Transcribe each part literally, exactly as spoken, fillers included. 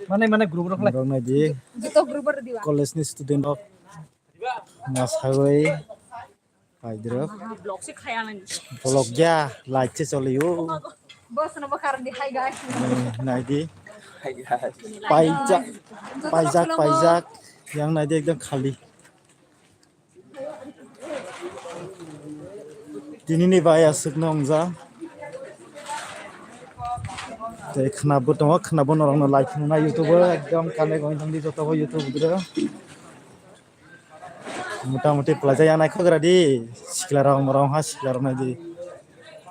Mane, mane group rok lai. Norok nai di. Joto group rok diwa. College ni student rok. Masagwi paidrok. Vlog se khaya nani. Vlog ya, live se choliyo. Boss no bakar di, hi guys. Nai di. Hi guys. Paijak, paijak, paijak. Yang nai di ekdom khali. Tini ni bai aswk no wngjak. Tei khwnabo tongo, khwnabo norok no like khwnai YouTube o ekdom connect wng thang di joto bo YouTube o. Mota moti pelaijak ya naikhogra di sikla rok morok ha sikla rok nai di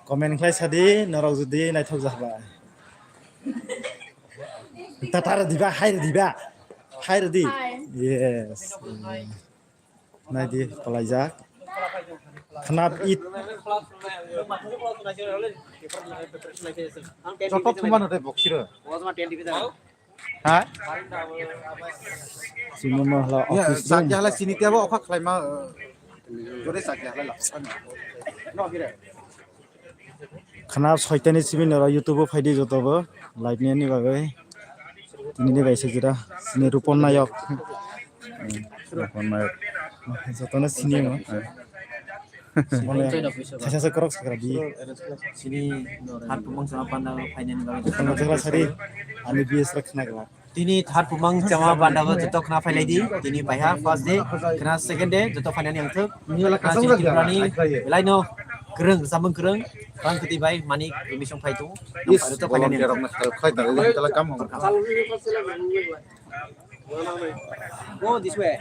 comment khlai sa di norok jodi naithok jak bai. Tata rw diba hai rw diba hai rw di. Yes. Naidi palaijak. Khnap it. Joto thumano tei boksiro. Ha? Sini mah lah. Ya, office sakya room. Hala sini tiap okha khlaima. Jore sakya hala. No hire. Khana soitani simi noro YouTube o phaidi jotobo live ni ani bagwi. Tini ni kaisa jora sini Rupon Nayok. Rupon Nayok. Jotono sini mo. Sini kaisa se korok sakra di. Sini thar tumang sama panda phainani bagwi. Jotono jora sari ani B S rok khna gala. Tini thar pumang chama panda o joto khna phailai di. Tini paiha first day, khna second day, joto phainani ang thuk. Khna chini Tripura ni belai no kwrwng, samung kwrwng, rang kwtwi bai mani commission phai tongo. Is joto phainani ang volunteer thuk. Rok na help khai da le tala kam hong. Go this way.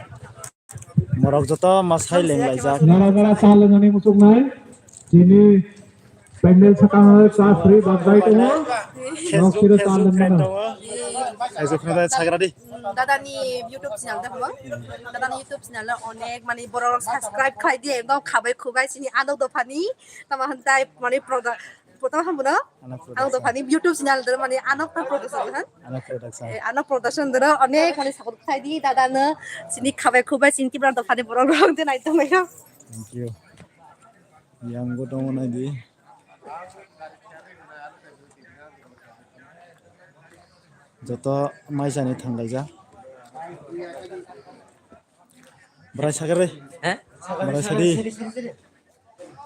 Morok joto ma sai leng laijak. Nara nara sa lengani muchuknai. Chini pandal saka hai sa free bag bai tongo. Nok sira sa lengana. Ajo khna sagra di. Dada ni YouTube channel da bo. Dada ni YouTube channel o onek mani borok subscribe khai di, ekdom khabai khubai chini anok dophani. Tama hantai mani proda Proto ham bono. Anok ang to production. Pani YouTube channel doro mani anok ta production han. Anok production. Eh, anok production doro onek mani support khai di dada no sini khabai khubai sini kibra to pani borok rok de nai tong yo. Thank you. Yang go dong nai di. Joto mai jani thang lai ja. Brai sagare. He? Brai sadi.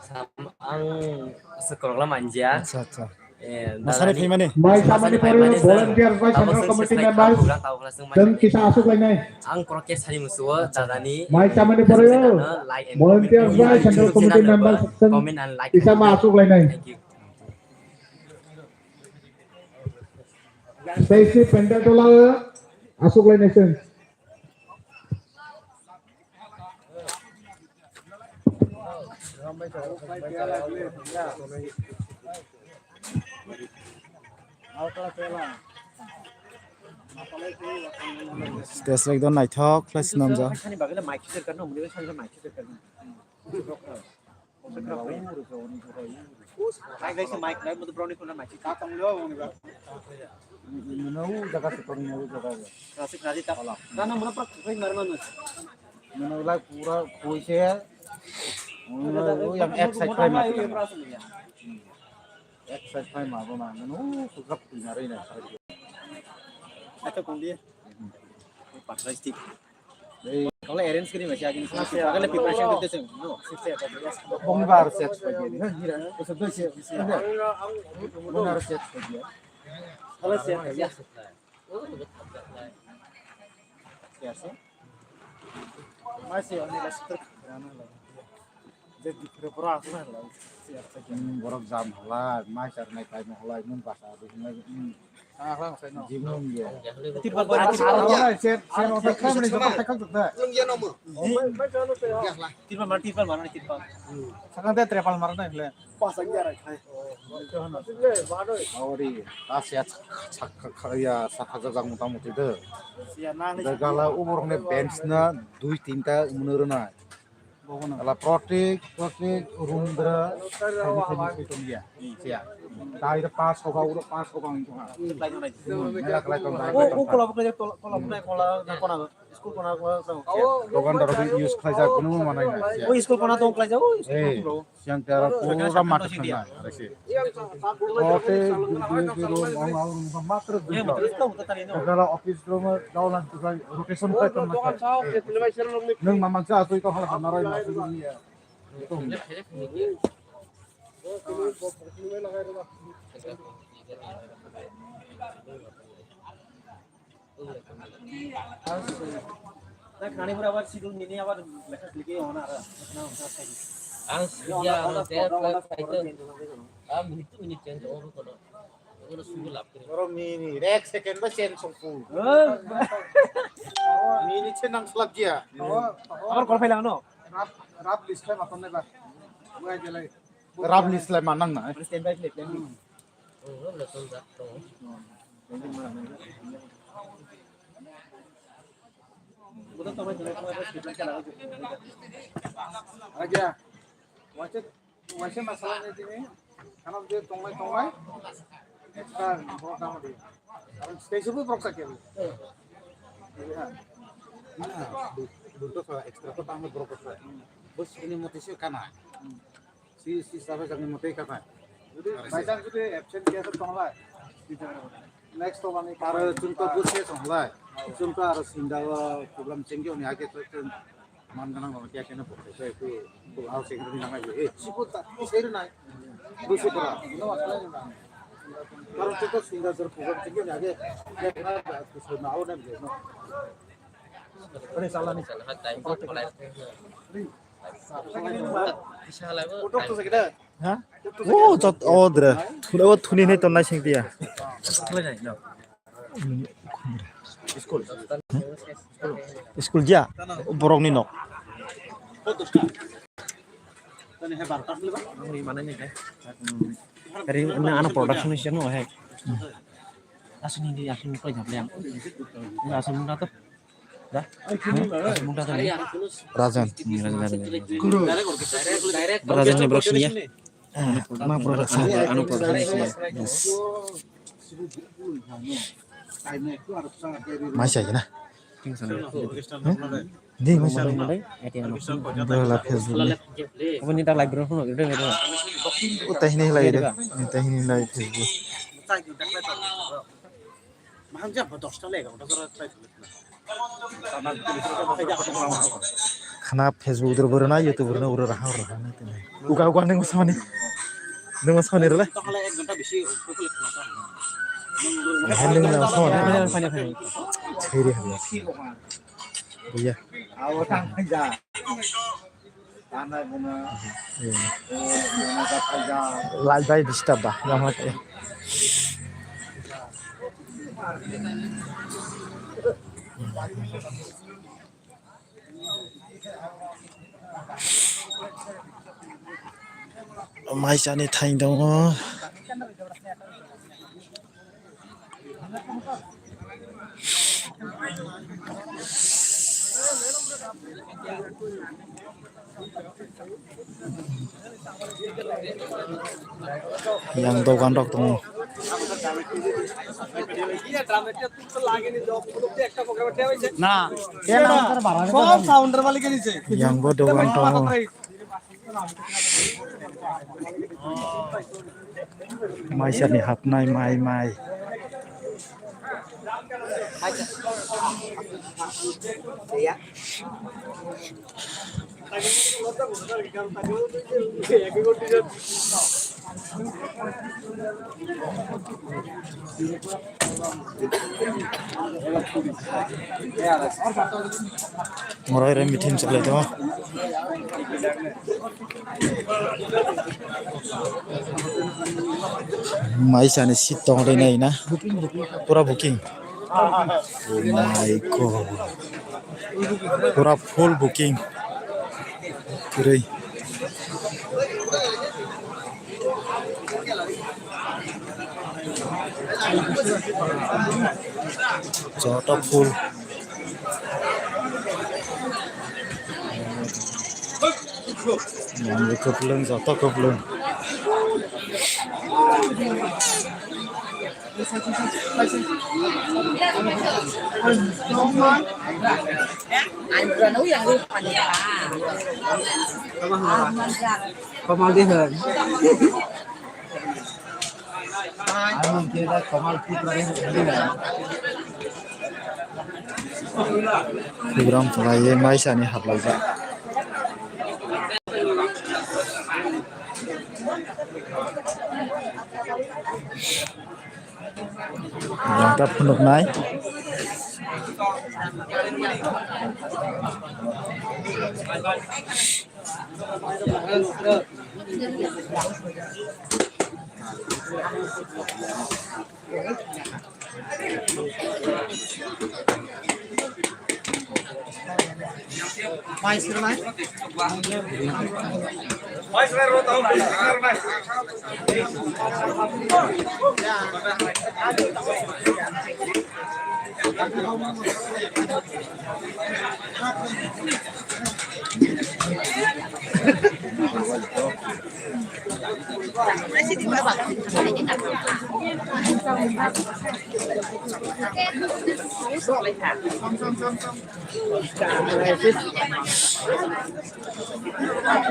Sam-, ang sekolok la manja. Acha, acha. Eh, masani phaimani? Mai samani pore volunteer bai central committee member. Dan kisa asuk lainai. Ang korok ke sani musuo dadani. Mai samani pore volunteer bai central committee member. Comment and like. Kisa ma asuk lainai. Thank you. Stacy Pendatola asuk lainai seng. Stage ekdom naithok khlai swnamjak. Hai guys, mic, mic, mother brownie kuna mic. Mano jaga se kong mano jaga. Rasi rasi tak. Dana mana prak koi marma mas. Mano lai pura koi se. Mano yang ek side khai ma. Ek side khai ma bo ma. Mano sukap kui na rei na. Acha kong dia. Patrai stick. Ei, kau arrange kiri macam ni. Agak lebih preparation kita sih. No, sip sip. Bong bar set lagi ni. Hira, usah tu sip sip. Bong bar set lagi. Kalau set ya. Siap sih. Masih ini lah setruk. Jadi kira-kira apa lah. Siap saja. Hmm, borok jam halai, mai sar nai kai mo halai, mun basa adu hinai. Hmm. Jimung ya. Tirpal mana, tirpal mana, tirpal. Sakang te trepal marna hile. Pasang ya rai khai. Ori, tas ya chak chak ya sakha jajak mota moti de. Siya na ni. Gala uborok ne bench na dui tinta umno rwnai. Ala protek, protek, rundra, thani thani soi tong ya. Siya. Dai da pass hoga, uro pass hoga wngkha. Mela khlai tong, dai O, khlai o tong. Kola bukai, kola, kola bukai, kola, na kona, school kona, kola, kola. Dogan dorok use khlaijak, kuno manai na. O school kona tong khlaijak, o school Eh, kona. Siang te aro pura mat khanai, arasi. O te, matro duita. Dogala office room, daulan tukai, rotation khlai tong na. Nung mamang sa, atui tong hala, naroi ma, atui ni ya. Na khani pura abar sidul nini abar lekha liki ona ara. Ang siya ano te flight fighter. Am hitu minute change obo kono. Obo sugu lap kiri. Oro mini ek second ba change songku. Mini change nang slap dia. Abar call phailang no. Rap, rap list khai maton nai ba. Buai jelai. Rap list lai manang na. Standby play, play. Aja. Wasit Waisa masala ni tini, ano je tonglai tonglai, extra borok tamo di. Aro stage bo borok sakya. Iya. Nah, bu-, buntu kala extra ko tamo borok ko sa. Bus ini mati si kana. Si, si sabe jani mati kana. By chance jodi absent kaya to tonglai. Next to mani aro chunta bus ke tonglai. Chunta aro sinda program chengyo ni age to Man ganang rok kaya kena bokhe, kaya tu, tu au sing ni nangai, eh, sibu ta, seri nai. Busu pura. Karo tu to singa jor program tinggi ni age, kaya kena, tu so na au nem no. Ani sala ni. Sala hat time to phalai. Sala ni. Sala bo. Utok to sakida. Ha? Oh, jot, oh, dre. Thuna, oh, thuni ne to nai sing dia. Khlai nai, no. School. School dia? Borok ni nok. Ri, na ano production ni siya no, he. Asli ni, asli ni koi jable ang. Asli muna to. Da? Asli muna to ni. Rajan. Hmm, Rajan, Rajan, Rajan. Rajan ni borok sini ya. Ah, ma production. Ano production ni siya. Yes. Mai sa na. Di mai sa. Dola Facebook ni. Aboni da live bro phone, bro, bro. O tahini lai de. Tahini lai Facebook. Khana Facebook dor boro na YouTube boro na uro raha uro raha na tene. Uga uga nung samani. Nung samani rele. Nung samani. Chiri hama. Iya. Lal bai disturb ba, lama kaya. Mai sani thain tongo. Yang dogan rok tongo. Na, sob sound er malik ni se. Yang bo dogan tongo. Maisani hapnai mai mai. Morai rai meeting chalai tongo. Maisani seat tong rinai na. Pura booking. Oh my God. Pura full booking. Kwrwi. Joto full. Yang kwplwng, joto kwplwng. Kamal de hai. Program khlaiwi maisani haplaijak. Yang ta phunuknai.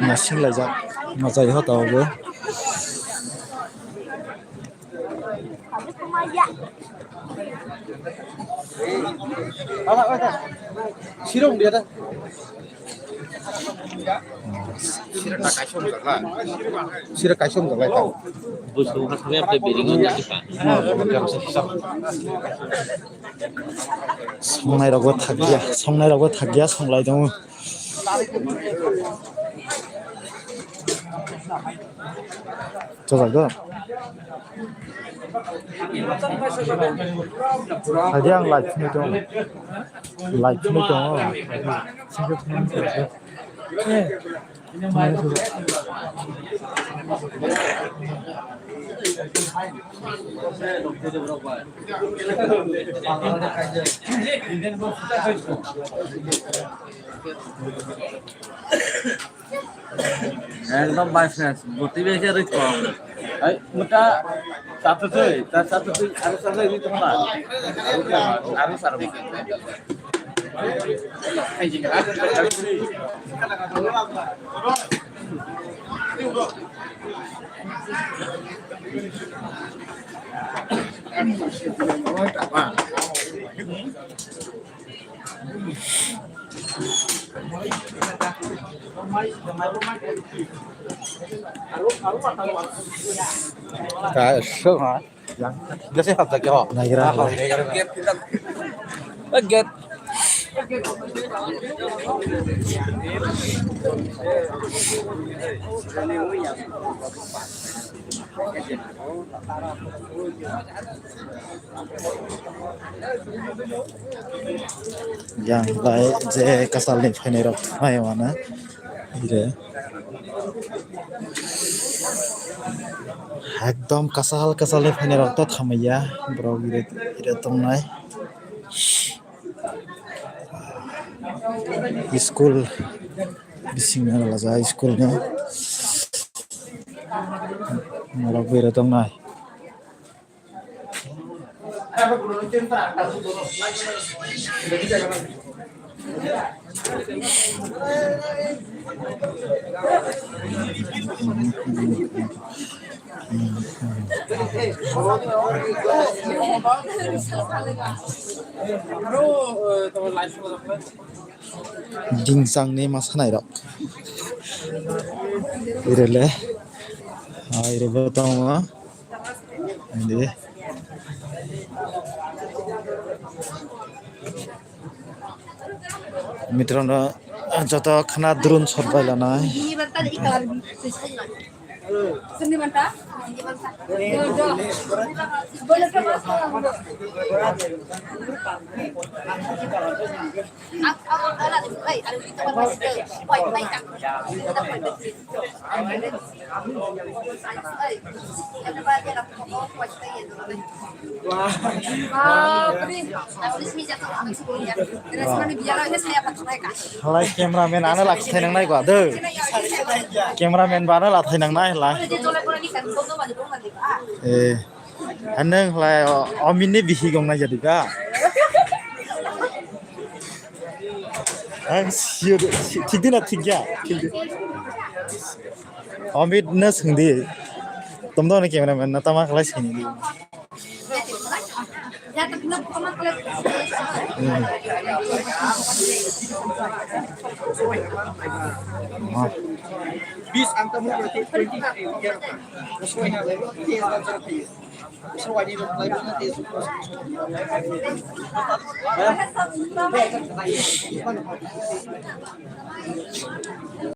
Nasing laijak, majai ho tabuk. Sirong dia ta. Sira kaisom jaklai ta. Busu hathai apa biring on lagi, Pak? Songnai rokbo thakya, songnai rokbo thakya, songlai tongo. Chajak do. Adi ang live ni tongo. Live ni tongo. Ekdom bai fresh, boti bai khe rwi kong. Ai, muta satu tui, ta satu tui, aro satu tui tong ba. Aro sar ba. Ka, so, ha? Yang, biasa hap tak, ho? Nagira. Get. Yang bai je kasalni phainai rok thangmani ire. Ekdom kasal kasalni phainai rok to thamaya borok ire ire tongnai. School bising nang laja school no. Norok bere tongnai. Dingsangni masanairok. Irele. Ah, irebo tongo. Indi. Mitrono joto khna drone shot bai lanai. Halai cameraman ano la kthai nang nai kwa de. Cameraman ba ano la thai nang nai halai. Eh, anang hlai o, omin ni bihik ong nai jadi ka. Ang sure, thik di na thik ya? Thik di. Amit na sengdi. Tom dong ni cameraman na tama khlai sengdi. Hmm. Ah.